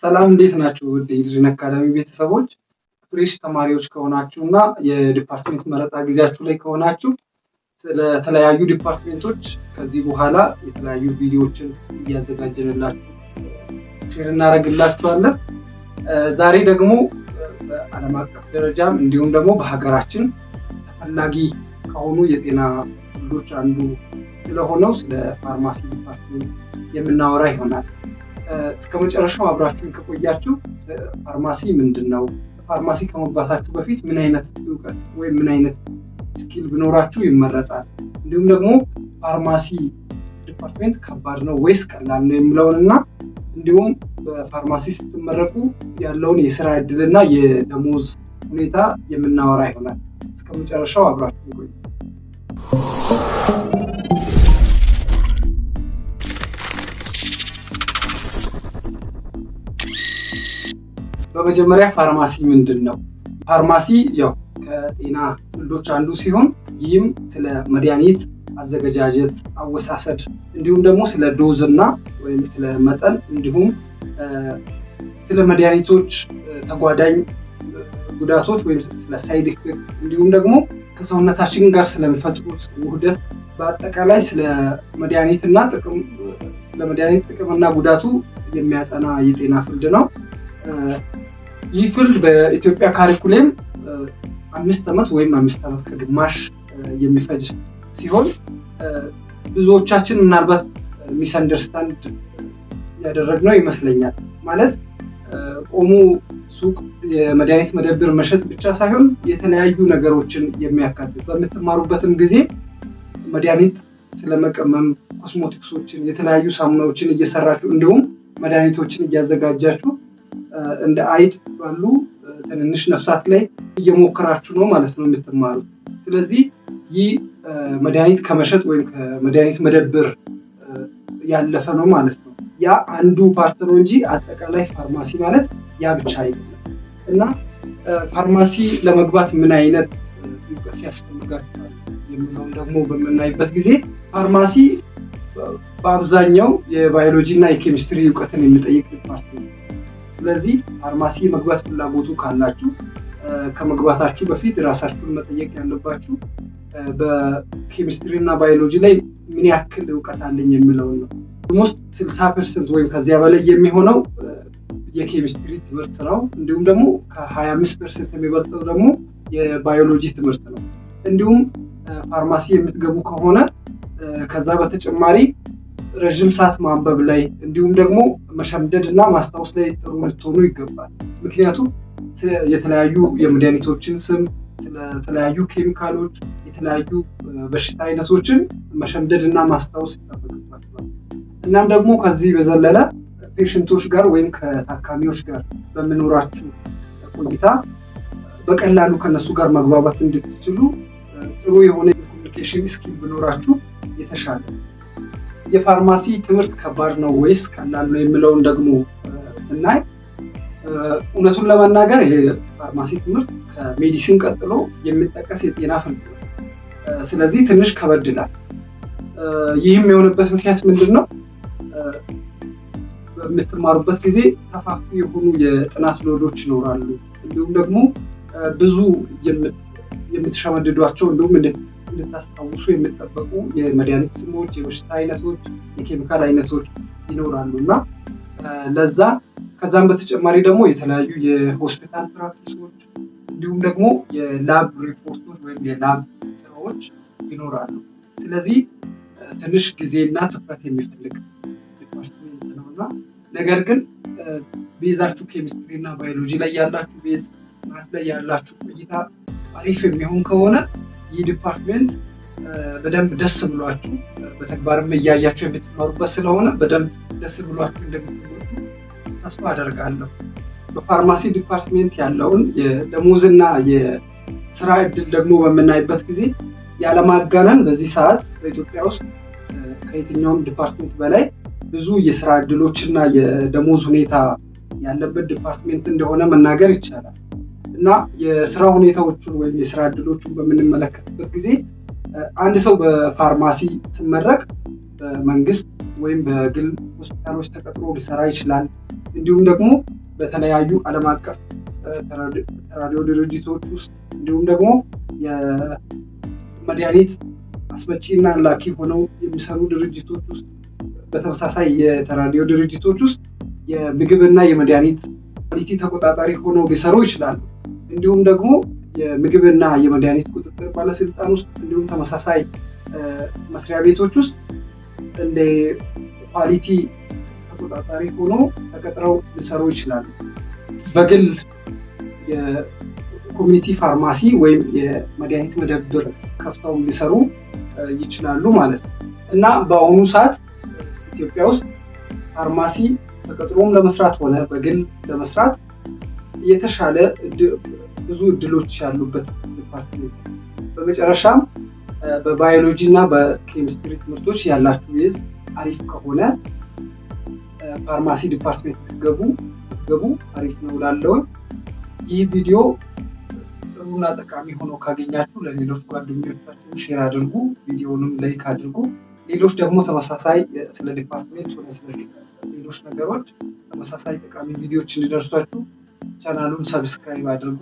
ሰላም፣ እንዴት ናችሁ? ውድ የድሪን አካዳሚ ቤተሰቦች፣ fresh ተማሪዎች ከሆናችሁ እና የ department መረጣ ጊዜያችሁ ላይ ከሆናችሁ ስለተለያዩ department ኦች ከዚህ በኋላ የተለያዩ ቪዲዮዎችን እያዘጋጀንላችሁ share እናደርግላችኋለን። ዛሬ ደግሞ በዓለም አቀፍ ደረጃም እንዲሁም ደግሞ በሀገራችን ተፈላጊ ከሆኑ የጤና field ኦች አንዱ ስለሆነው ስለ ፋርማሲ department የምናወራ ይሆናል። እስከ መጨረሻው አብራችሁን ከቆያችሁ ፋርማሲ ምንድን ነው፣ ፋርማሲ ከመግባታችሁ በፊት ምን አይነት እውቀት ወይም ምን አይነት skill ቢኖራችሁ ይመረጣል፣ እንዲሁም ደግሞ ፋርማሲ department ከባድ ነው ወይስ ቀላል ነው የሚለውን እና እንዲሁም በፋርማሲ ስትመረቁ ያለውን የስራ እድልና የደሞዝ ሁኔታ የምናወራ ይሆናል። እስከ መጨረሻው አብራችሁ ቆዩ። በመጀመሪያ ፋርማሲ ምንድን ነው? ፋርማሲ ያው ከጤና field ኦች አንዱ ሲሆን ይህም ስለ መድኃኒት አዘገጃጀት፣ አወሳሰድ እንዲሁም ደግሞ ስለ dose እና ወይም ስለ መጠን እንዲሁም ስለ መድኃኒቶች ተጓዳኝ ጉዳቶች ወይም ስለ side effect እንዲሁም ደግሞ ከሰውነታችን ጋር ስለሚፈጥሩት ውህደት፣ በአጠቃላይ ስለ መድኃኒትና ጥቅም ስለ መድኃኒት ጥቅምና ጉዳቱ የሚያጠና የጤና field ነው። ይህ field በኢትዮጵያ curriculum 5 ዓመት ወይም 5 ዓመት ከግማሽ የሚፈጅ ሲሆን ብዙዎቻችን ምናልባት misunderstand ያደረግነው ይመስለኛል። ማለት ቆሞ ሱቅ የመድኃኒት መደብር መሸጥ ብቻ ሳይሆን የተለያዩ ነገሮችን የሚያካትት፣ በምትማሩበትም ጊዜ መድኃኒት ስለመቀመም፣ ኮስሞቲክሶችን፣ የተለያዩ ሳሙናዎችን እየሰራችሁ እንዲሁም መድኃኒቶችን እያዘጋጃችሁ እንደ አይጥ ባሉ ትንንሽ ነፍሳት ላይ እየሞከራችሁ ነው ማለት ነው የምትማሩት። ስለዚህ ይህ መድኃኒት ከመሸጥ ወይም ከመድኃኒት መደብር ያለፈ ነው ማለት ነው። ያ አንዱ part ነው እንጂ አጠቃላይ ፋርማሲ ማለት ያ ብቻ አይደለም። እና ፋርማሲ ለመግባት ምን አይነት እውቀት ያስፈልጋቸዋል የሚለውን ደግሞ በምናይበት ጊዜ ፋርማሲ በአብዛኛው የባዮሎጂ እና የኬሚስትሪ እውቀትን የሚጠይቅ department ነው። ስለዚህ ፋርማሲ መግባት ፍላጎቱ ካላችሁ ከመግባታችሁ በፊት ራሳችሁን መጠየቅ ያለባችሁ በኬሚስትሪ እና ባዮሎጂ ላይ ምን ያክል እውቀት አለኝ የሚለውን ነው። Almost 60% ወይም ከዚያ በላይ የሚሆነው የኬሚስትሪ ትምህርት ነው። እንዲሁም ደግሞ ከ25% የሚበልጠው ደግሞ የባዮሎጂ ትምህርት ነው። እንዲሁም ፋርማሲ የምትገቡ ከሆነ ከዛ በተጨማሪ ረዥም ሰዓት ማንበብ ላይ እንዲሁም ደግሞ መሸምደድ እና ማስታወስ ላይ ጥሩ ልትሆኑ ይገባል። ምክንያቱም የተለያዩ የመድኃኒቶችን ስም፣ ስለተለያዩ ኬሚካሎች፣ የተለያዩ በሽታ አይነቶችን መሸምደድ እና ማስታወስ ይጠበቅባቸዋል። እናም ደግሞ ከዚህ በዘለለ patient ኦች ጋር ወይም ከታካሚዎች ጋር በሚኖራችሁ ቆይታ በቀላሉ ከነሱ ጋር መግባባት እንድትችሉ ጥሩ የሆነ የ communication skill ቢኖራችሁ የተሻለ። የፋርማሲ ትምህርት ከባድ ነው ወይስ ቀላል ነው የሚለውን ደግሞ ስናይ እውነቱን ለመናገር የፋርማሲ ትምህርት ከ medicine ቀጥሎ የሚጠቀስ የጤና field ነው። ስለዚህ ትንሽ ከበድ ይላል። ይህም የሆነበት ምክንያት ምንድን ነው? በምትማሩበት ጊዜ ሰፋፊ የሆኑ የጥናት load ኦች ይኖራሉ። እንዲሁም ደግሞ ብዙ የምትሸመድዷቸው እንዲሁም እንድታስታውሱ የሚጠበቁ የመድኃኒት ስሞች፣ የበሽታ አይነቶች፣ የኬሚካል አይነቶች ይኖራሉ እና ለዛ ከዛም በተጨማሪ ደግሞ የተለያዩ የሆስፒታል practice ኦች እንዲሁም ደግሞ የ lab ሪፖርቶች ወይም የ lab ስራዎች ይኖራሉ። ስለዚህ ትንሽ ጊዜና ትኩረት የሚፈልግ department ነው እና ነገር ግን base ኣችሁ ኬሚስትሪ እና ባዮሎጂ ላይ ያላችሁ base፣ ጥናት ላይ ያላችሁ ቆይታ አሪፍ የሚሆን ከሆነ ይህ department በደንብ ደስ ብሏችሁ፣ በተግባርም እያያችሁ የምትማሩበት ስለሆነ በደንብ ደስ ብሏችሁ እንደምትወጡ ተስፋ አደርጋለሁ። በፋርማሲ department ያለውን የደሞዝና የስራ እድል ደግሞ በምናይበት ጊዜ ያለማጋነን በዚህ ሰዓት በኢትዮጵያ ውስጥ ከየትኛውም department በላይ ብዙ የስራ እድሎች እና የደሞዝ ሁኔታ ያለበት department እንደሆነ መናገር ይቻላል። እና የስራ ሁኔታዎቹን ወይም የስራ እድሎቹን በምንመለከትበት ጊዜ አንድ ሰው በፋርማሲ ሲመረቅ በመንግስት ወይም በግል ሆስፒታሎች ተቀጥሮ ሊሰራ ይችላል። እንዲሁም ደግሞ በተለያዩ ዓለም አቀፍ ተራድኦ ድርጅቶች ውስጥ፣ እንዲሁም ደግሞ የመድኃኒት አስመጪና ላኪ ሆነው የሚሰሩ ድርጅቶች ውስጥ፣ በተመሳሳይ የተራድኦ ድርጅቶች ውስጥ የምግብና የመድኃኒት quality ተቆጣጣሪ ሆነው ሊሰሩ ይችላሉ። እንዲሁም ደግሞ የምግብና የመድኃኒት ቁጥጥር ባለስልጣን ውስጥ፣ እንዲሁም ተመሳሳይ መስሪያ ቤቶች ውስጥ እንደ quality ተቆጣጣሪ ሆኖ ተቀጥረው ሊሰሩ ይችላሉ። በግል የ community pharmacy ወይም የመድኃኒት መደብር ከፍተውም ሊሰሩ ይችላሉ ማለት ነው። እና በአሁኑ ሰዓት ኢትዮጵያ ውስጥ ፋርማሲ ተቀጥሮም ለመስራት ሆነ በግል ለመስራት የተሻለ ብዙ እድሎች ያሉበት department። በመጨረሻም በባዮሎጂ እና በኬሚስትሪ ትምህርቶች ያላችሁ base አሪፍ ከሆነ pharmacy department ብትገቡ አሪፍ ነው እላለሁኝ። ይህ ቪዲዮ ጥሩና ጠቃሚ ሆኖ ካገኛችሁ ለሌሎች ጓደኞቻችሁ share አድርጉ፣ ቪዲዮውንም like አድርጉ። ሌሎች ደግሞ ተመሳሳይ ስለ department ሆነ ስለ ሌሎች ነገሮች ተመሳሳይ ጠቃሚ ቪዲዮዎች እንዲደርሷችሁ ቻናሉን subscribe አድርጉ።